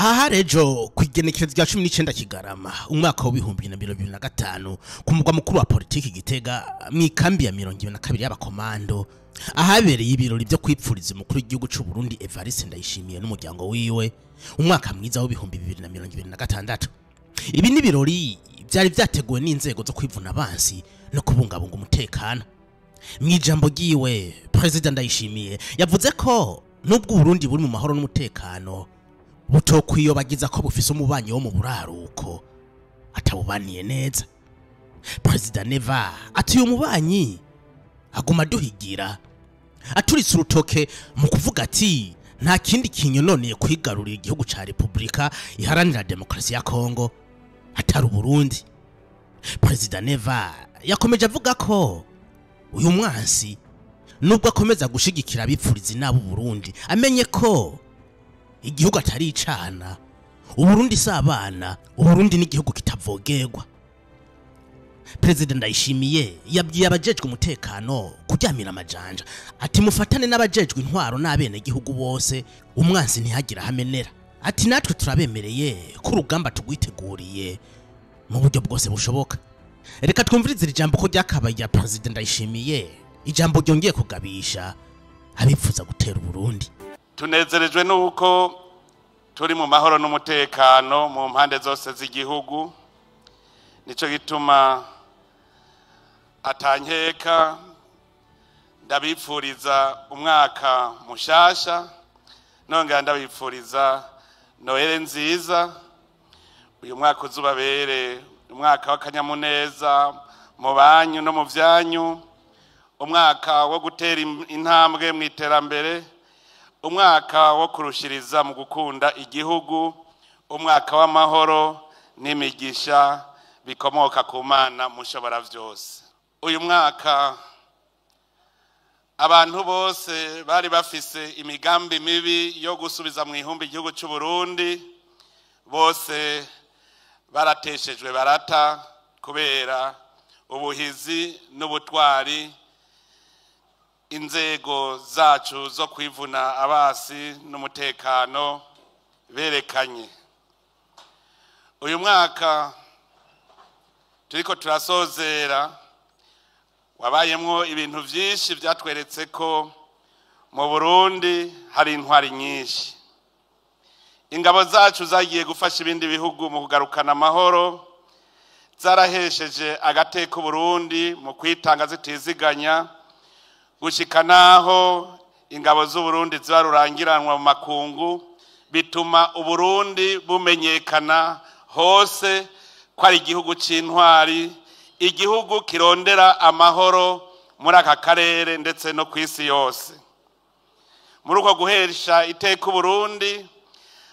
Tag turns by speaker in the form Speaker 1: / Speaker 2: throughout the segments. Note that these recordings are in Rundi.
Speaker 1: Aha rejo kwigenekerezo rya 19 Kigarama umwaka wa 2025 ku mugwa mukuru wa politiki Gitega mu ikambi ya 22 y'abakomando ahabereye ibirori byo kwipfuriza umukuru w'igihugu c'u Burundi Evariste Ndayishimiye n'umuryango wiwe umwaka mwiza wa 2026. Ibi ni birori byari byateguwe n'inzego zo kwivuna abansi no kubungabunga umutekano. Mwijambo giwe President Ndayishimiye yavuze ko nubwo Burundi buri mu mahoro n'umutekano butokwiyobagiza ko bufise umubanyi wo mu buraruko atabubaniye neza. President Neva ati uyu mubanyi aguma duhigira aturitse urutoke mu kuvuga ati nta kindi kinyononeye kwigarurira igihugu ca Republika Iharanira Demokarasi ya Kongo atari Burundi. President Neva yakomeje avuga ko uyu mwansi nubwo akomeza gushigikira abipfuriza nabo Burundi amenye ko igihugu atari icana, Uburundi si abana, Uburundi n'igihugu kitavogerwa. President Ndayishimiye yabwiye abajejwe umutekano kuryamira amajanja ati mufatane n'abajejwe intwaro n'abene gihugu bose umwansi ntihagira hamenera. Ati natwe turabemereye ko urugamba tugwiteguriye mu buryo bwose bushoboka. Reka twumvirize ijambo ko ryakabaye rya President Ndayishimiye, ijambo ryongeye kugabisha abipfuza gutera Uburundi.
Speaker 2: Tunezerejwe nuko turi mu mahoro n'umutekano mu mpande zose z'igihugu, nico gituma atankeka ndabipfuriza umwaka mushasha, nongera ndabipfuriza Noel nziza. Uyu mwaka uzubabere umwaka w'akanyamuneza mu banyu no mu vyanyu, umwaka wo gutera intambwe mu iterambere, umwaka wo kurushiriza mu gukunda igihugu, umwaka w'amahoro n'imigisha bikomoka ku Mana mushobora vyose. Uyu mwaka abantu bose bari bafise imigambi mibi yo gusubiza mu ihumbi igihugu c'u Burundi bose barateshejwe barata kubera ubuhizi n'ubutwari inzego zacu zo kwivuna abasi n'umutekano berekanye. Uyu mwaka turiko turasozera wabayemwo ibintu vyinshi vyatweretse ko mu Burundi hari intwari nyinshi. Ingabo zacu zagiye gufasha ibindi bihugu mu kugarukana amahoro, zarahesheje agateka Burundi mu kwitanga zitiziganya, gushika naho ingabo z'u Burundi zibarurangiranwa mu makungu, bituma Uburundi bumenyekana hose ko ari igihugu c'intwari, igihugu kirondera amahoro muri aka karere ndetse no kwisi yose. Muri uko guhesha iteka Uburundi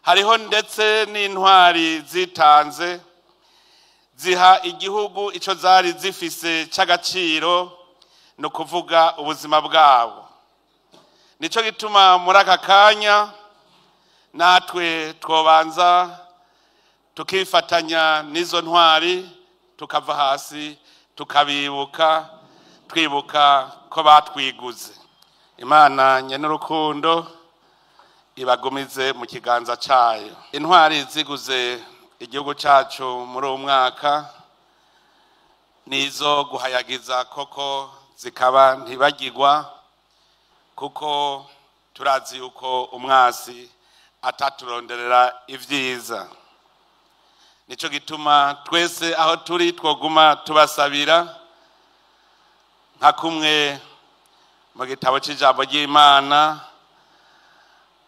Speaker 2: hariho ndetse n'intwari zitanze ziha igihugu ico zari zifise c'agaciro, no kuvuga ubuzima bwabo. Nico gituma muri aka kanya natwe twobanza tukifatanya n'izo ntwari, tukava hasi tukabibuka, twibuka ko batwiguze. Imana nyenurukundo ibagumize mu kiganza cayo. Intwari ziguze igihugu cacu muri uyu mwaka nizo guhayagiza koko zikaba ntibagirwa, kuko turazi yuko umwasi ataturonderera ivyiza. Nico gituma twese aho turi twoguma tubasabira nka kumwe mu gitabo c'ijambo ry'Imana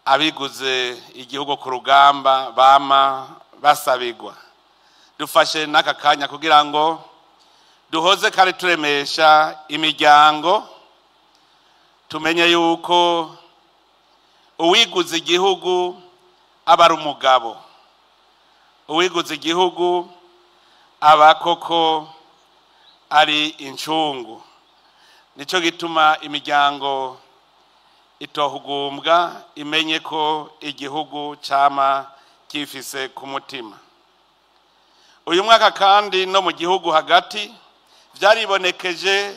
Speaker 2: abiguze igihugu ku rugamba bama basabigwa. Dufashe n'aka kanya kugira ngo duhoze kandi turemesha imiryango, tumenye yuko uwiguze igihugu aba ari umugabo, uwiguze igihugu aba koko ari incungu. Nico gituma imiryango itohugumbwa imenye ko igihugu cama kifise ku mutima. Uyu mwaka kandi no mu gihugu hagati vyaribonekeje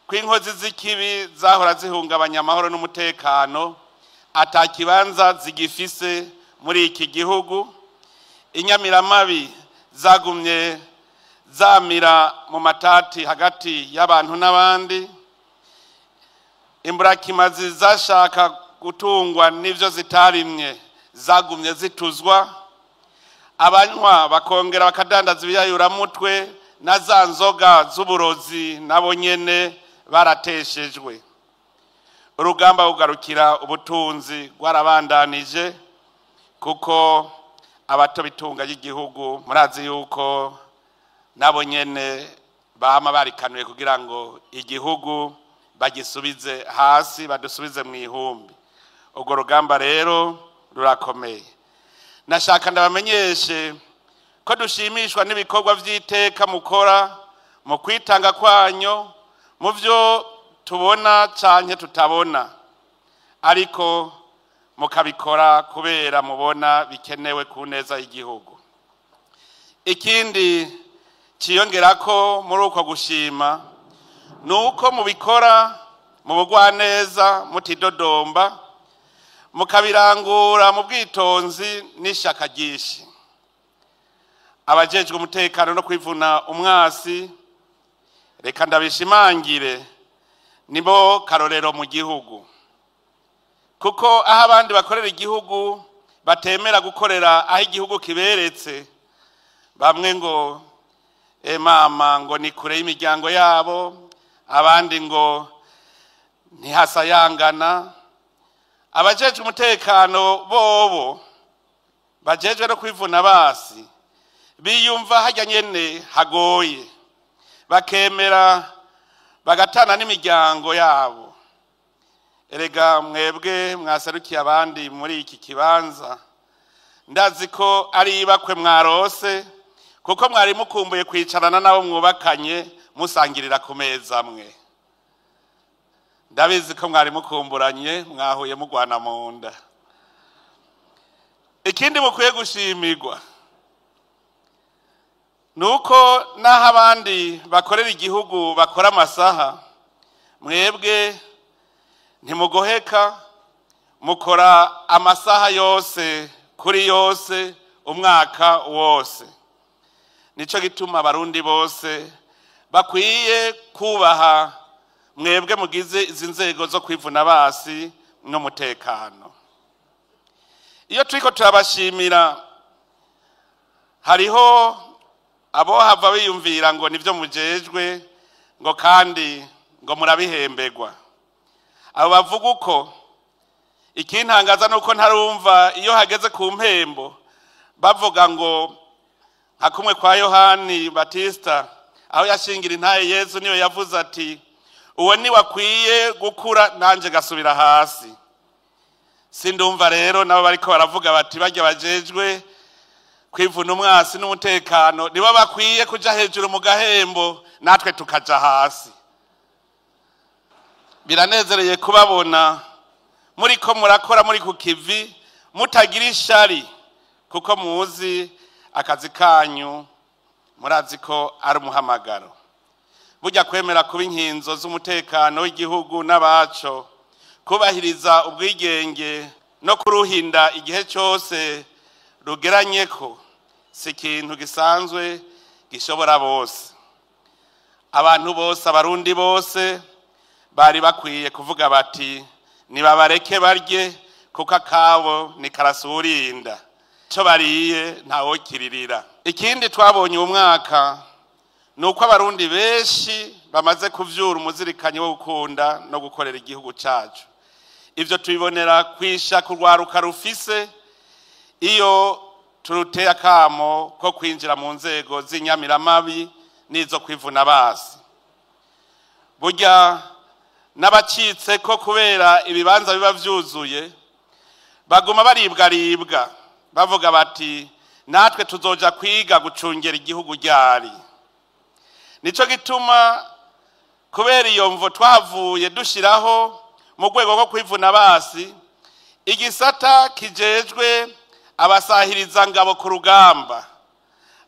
Speaker 2: ko inkozi z'ikibi zahora zihungabanya amahoro n'umutekano atakibanza zigifise muri iki gihugu. Inyamiramabi zagumye zamira mu matati hagati y'abantu n'abandi. Imburakimazi zashaka gutungwa n'ivyo zitarimye zagumye zituzwa. Abanywa bakongera bakadandaza ibiyayuramutwe na za nzoga z'uburozi nabo nyene barateshejwe. Urugamba rugarukira ubutunzi rwarabandanije, kuko abato bitunga y'igihugu murazi yuko nabo nyene bama barikanuye kugira ngo igihugu bagisubize hasi, badusubize mu ihumbi. Urwo rugamba rero rurakomeye. Nashaka ndabamenyeshe ko dushimishwa n'ibikorwa vy'iteka mukora mu kwitanga kwanyu mu vyo tubona canke tutabona, ariko mukabikora kubera mubona bikenewe ku neza y'igihugu. Ikindi ciyongerako muri uko gushima nuko mubikora mu bugwaneza mutidodomba, mukabirangura mu bwitonzi n'ishaka ryinshi. Abajejwe umutekano no kwivuna umwasi, reka ndabishimangire, nibo karorero mu gihugu, kuko aho abandi bakorera igihugu batemera gukorera aho igihugu kiberetse, bamwe ngo mama ngo ni kure y'imiryango yabo, abandi ngo ntihasayangana. Abajejwe umutekano bobo bajejwe no kwivuna basi biyumva hajya nyene hagoye, bakemera bagatana n'imiryango yabo. Erega mwebwe mwaserukiye abandi muri iki kibanza, ndazi ko ari ibakwe mwarose, kuko mwari mukumbuye kwicarana nabo mwubakanye musangirira ku meza mwe. Ndabizi ko mwari mukumburanye, mwahuye mugwana mu nda. Ikindi mukwiye gushimirwa nuko naho abandi bakorera igihugu bakora amasaha, mwebwe ntimugoheka, mukora amasaha yose kuri yose umwaka wose. Nico gituma abarundi bose bakwiye kubaha mwebwe mugize izi nzego zo kwivuna basi n'umutekano. Iyo turiko turabashimira, hariho abo hava biyumvira ngo nivyo mujejwe, ngo kandi ngo murabihembegwa. Abo bavuga uko, ikintangaza nuko ntarumva iyo hageze ku mpembo bavuga ngo nka kumwe kwa Yohani Batista aho yashingira intaye Yezu, niyo yavuze ati uwo ni wakwiye gukura nanje gasubira hasi. Sindumva rero nabo bariko baravuga bati barya bajejwe kwivuna umwasi n'umutekano nibo bakwiye kuja hejuru mu gahembo natwe tukaja hasi. Biranezereye kubabona muri ko murakora muri ku kivi mutagira ishari, kuko muzi akazi kanyu, murazi ko ari umuhamagaro. Burya kwemera kuba inkinzo z'umutekano w'igihugu n'abaco, kubahiriza ubwigenge no kuruhinda igihe cyose rugeranyeko, si ikintu gisanzwe gishobora bose. Abantu bose, abarundi bose bari bakwiye kuvuga bati nibabareke barye, kuko akabo ni karasurinda, ico bariye ntawokiririra. Ikindi twabonye uyu mwaka nuko abarundi benshi bamaze kuvyura umuzirikanyi wo gukunda no gukorera igihugu cacu. Ivyo tubibonera kwisha kurwaruka rufise iyo turuteye akamo ko kwinjira mu nzego z'inyamiramabi n'izo kwivuna basi. Burya n'abacitse ko kubera ibibanza biba vyuzuye baguma baribwaribwa, bavuga bati natwe tuzoja kwiga gucungera igihugu ryari. Nico gituma kubera iyo mvo twavuye dushiraho mu rwego rwo kwivuna basi igisata kijejwe abasahiriza ngabo ku rugamba.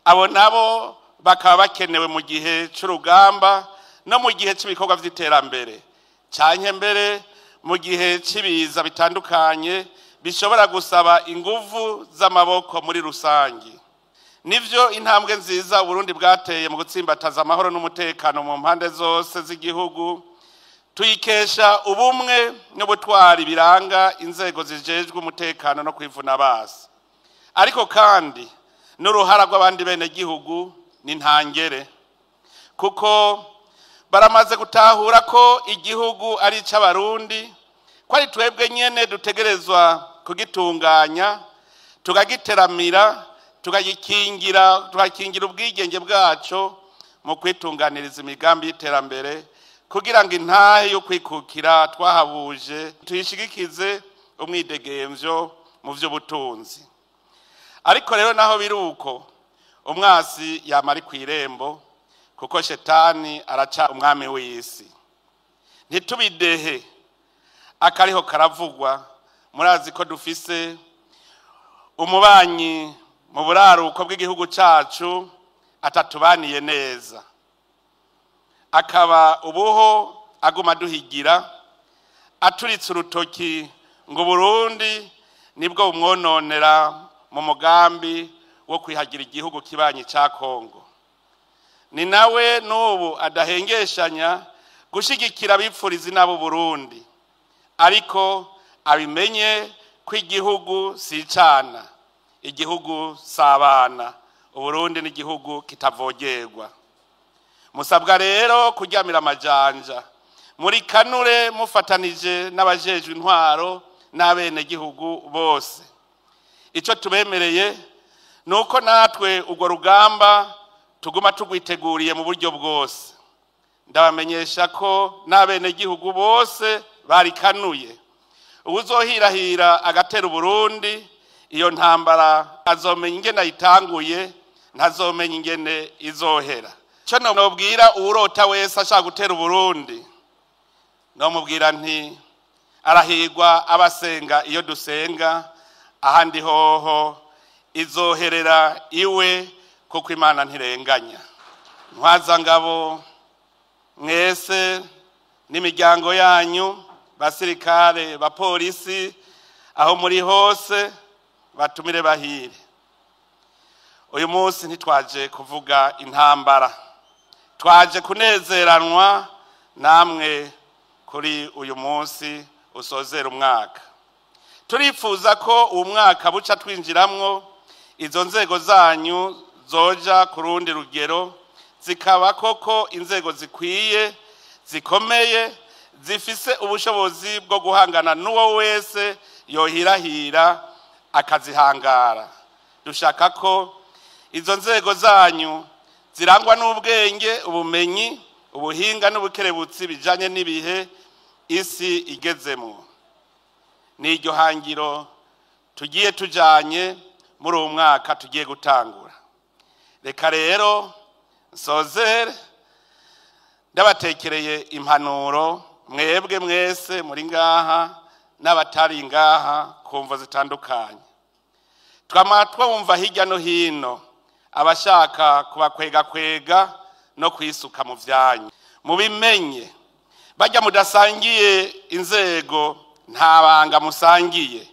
Speaker 2: Abo nabo bakaba bakenewe mu gihe c'urugamba no mu gihe c'ibikorwa vy'iterambere, canke mbere mu gihe c'ibiza bitandukanye bishobora gusaba inguvu z'amaboko muri rusangi. Nivyo intambwe nziza Burundi bwateye mu gutsimbataza amahoro n'umutekano mu mpande zose z'igihugu tuyikesha ubumwe n'ubutwari biranga inzego zijejwe umutekano no kwivuna basi. Ariko kandi n'uruhara rw'abandi bene gihugu ni ntangere, kuko baramaze gutahura ko igihugu ari ic'abarundi, ko ari twebwe nyene dutegerezwa kugitunganya, tukagiteramira, tukagikingira, tukakingira ubwigenge bwaco mu kwitunganiriza imigambi y'iterambere, kugira ngo intahe yo kwikukira twahabuje tuyishigikize umwidegemvyo mu vy'ubutunzi. Ariko rero naho biruko umwasi yamari kw'irembo, kuko shetani araca umwami w'isi. Ntitubidehe akariho karavugwa. Murazi ko dufise umubanyi mu buraruko bw'igihugu cacu atatubaniye neza, akaba ubuho aguma duhigira aturitse urutoki ngo Burundi nibwo bumwononera mu mugambi wo kwihagira igihugu kibanyi ca Kongo. Ni nawe n'ubu adahengeshanya gushigikira abipfuriza nabo Burundi, ariko abimenye ko igihugu si icana, igihugu sabana. Uburundi ni igihugu kitavogerwa. Musabwa rero kuryamira amajanja muri kanure mufatanije n'abajejwe intwaro n'abene gihugu bose. Ico tubemereye nuko natwe urwo rugamba tuguma tugwiteguriye mu buryo bwose. Ndabamenyesha ko n'abene gihugu bose barikanuye. Uwuzohirahira agatera Uburundi, iyo ntambara azomenya ingene ayitanguye, ntazomenya ingene izohera. Ico nobwira uwurota wese ashaka gutera Uburundi, nomubwira nti arahigwa abasenga iyo dusenga, ahandi hoho izoherera iwe, kuko Imana ntirenganya. Ntwazangabo mwese n'imiryango yanyu, basirikare, bapolisi, aho muri hose batumire bahire. Uyu munsi ntitwaje kuvuga intambara, twaje kunezeranwa namwe kuri uyu munsi usozera umwaka. Turifuza ko uwo mwaka buca twinjiramwo izo nzego zanyu zoja ku rundi rugero, zikaba koko inzego zikwiye, zikomeye, zifise ubushobozi bwo guhangana n'uwo wese yohirahira akazihangara. Dushaka ko izo nzego zanyu zirangwa n'ubwenge, ubumenyi, ubuhinga n'ubukerebutsi bijanye n'ibihe isi igezemwo. N'iryo hangiro tugiye tujanye muri uwo mwaka tugiye gutangura. Reka rero nsozere ndabatekereye impanuro mwebwe mwese muri ngaha n'abatari ngaha ku mvo zitandukanye. Twama twumva hirya no hino abashaka kubakwega kwega no kwisuka mu vyanyu. Mubimenye, bajya mudasangiye inzego nta banga musangiye.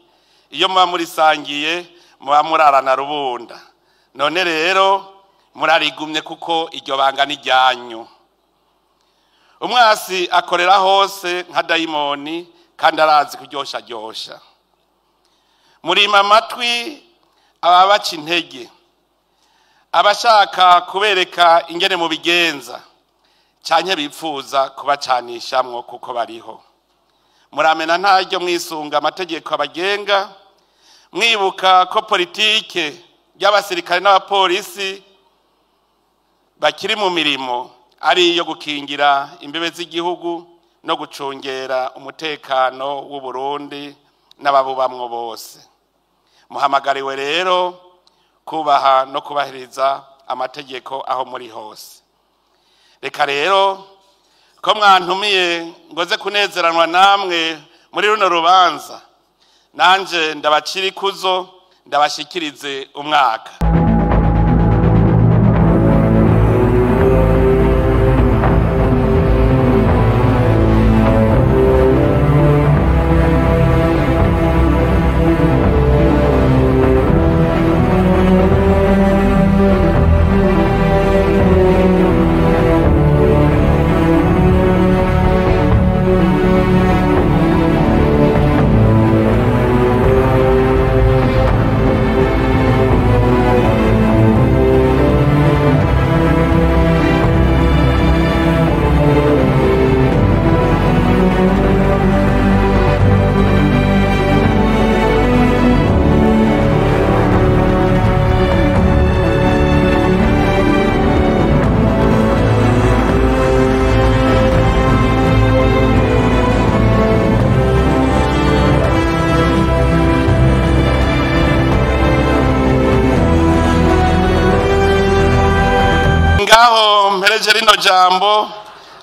Speaker 2: Iyo muba murisangiye muba murarana rubunda. None rero murarigumye kuko iryo banga ni ryanyu. Umwasi akorera hose nka dayimoni kandi arazi kuryosha ryosha. Murima amatwi ababaca intege, abashaka kubereka ingene mu bigenza canke bipfuza kubacanishamwo kuko bariho. Muramena ntaryo mwisunga amategeko abagenga, mwibuka ko politike y'abasirikare n'abapolisi bakiri mu mirimo ari iyo gukingira imbibe z'igihugu no gucungera umutekano w'u Burundi n'ababubamwo bose. Muhamagariwe rero kubaha no kubahiriza amategeko aho muri hose. Reka rero ko mwantumiye ngoze kunezeranwa namwe muri runo rubanza, nanje ndabacira ikuzo, ndabashikirize umwaka. Ndangije rino jambo,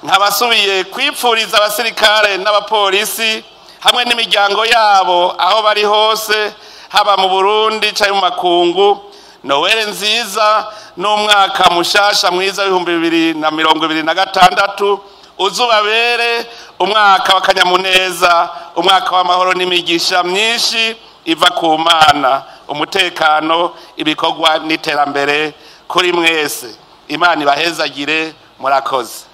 Speaker 2: nkabasubiye kwipfuriza abasirikare n'abapolisi hamwe n'imiryango yabo aho bari hose, haba mu Burundi cyangwa mu makungu, Noweli nziza n'umwaka mushasha mwiza w'2026. Uzubabere umwaka w'akanyamuneza, umwaka w'amahoro n'imigisha myinshi iva ku Mana, umutekano, ibikorwa n'iterambere kuri mwese. Imana ibahezagire. Murakoze.